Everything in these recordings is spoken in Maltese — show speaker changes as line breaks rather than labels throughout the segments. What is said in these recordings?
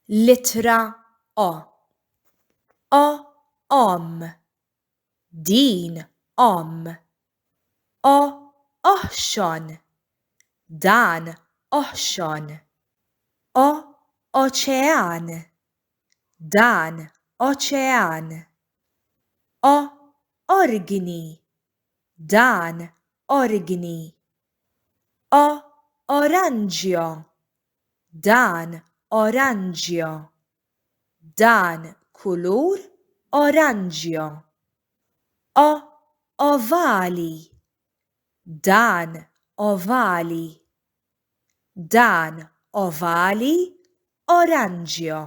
L-ittra O. O omm. Din omm. O oħxon. Dan oħxon. O oċean. Dan oċean. O orgni. Dan orgni. O oranġjo. Dan oranġjo. Dan kulur oranġjo. O ovali. Dan ovali. Dan ovali oranġjo.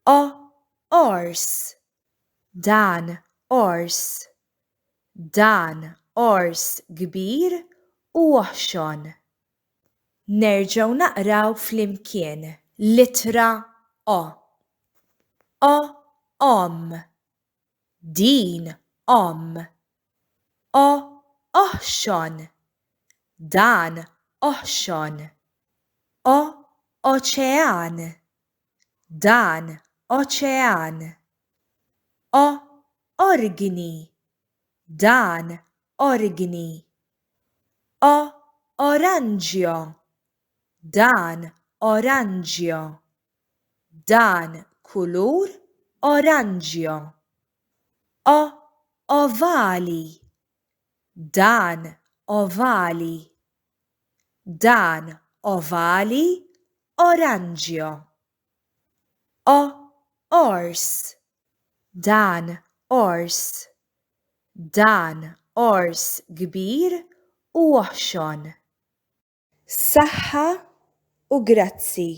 O ors. Dan ors. Dan ors kbir u oħxon. Nerġgħu naqraw flimkien l-ittra O. O omm. Din omm. O oħxon. Dan oħxon. O oċean. Dan oċean. O orgni. Dan orgni. O oranġjo. Dan oranġjo. Dan kulur oranġjo. O ovali. Dan ovali. Dan ovali oranġjo. O ors. Dan ors. Dan ors kbir u oħxon. Saħħa u grazzi.